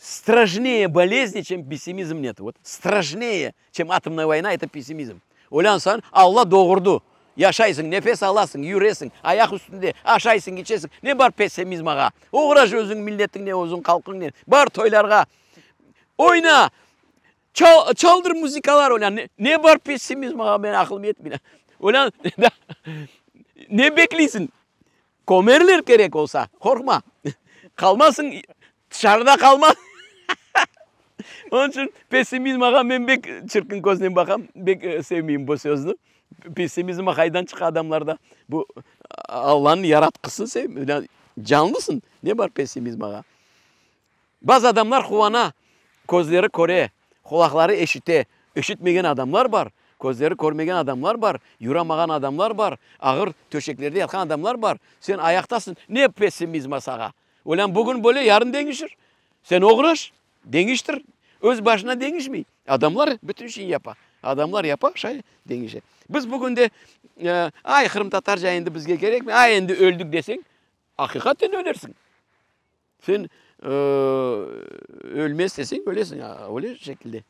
Straşneye bolezni, çem pessimizm net. Vot, straşneye, çem atomnaya voyna, eto pessimizm. Olân Alla doğurdı. Yaşaysıñ, nefes alasıñ, yüresiñ, ayaq üstünde, aşaysıñ, içesiñ. Ne bar pessimizmağa? Oğraş özüñ milletiñnen, özüñ halqıñnen. Bar toylarğa, oyna, çaldır muzıkalar, olân. Ne bar pessimizmağa, men aqılım yetmey. Olân, ne bekleysiñ? Kömerler kerek olsa, qorqma. Qalmasıñ, tışarıda qalma. Onıñ içün pessimizmağa men bek çirkin köznen baqam, bek sevmeyim bu sözni. Pessimizm qaydan çıqa adamlarda? Bu Allanıñ yaratqısın sen, canlısıñ, ne bar pessimizmağa? Bazı adamlar quvana, közleri köre, qulaqları eşite. Eşitmegen adamlar bar, közleri körmegen adamlar bar, yuramağan adamlar bar, ağır töşeklerde yatqan adamlar bar. Sen ayaqtasıñ, ne pessimizma saña? Olân bugün böyle, yarın deñişir. Sen oğraş, deñiştir. Öz başına deñişmey. Adamlar bütün şeyni yapa. Adamlar yapa, şay deñişe. Biz bugün de, ay, qırımtatarca endi bizge kerekmey, ay, endi öldük deseñ, aqiqaten ölersiñ. Sen ölmez deseñ, ölesiñ, öyle şekilde.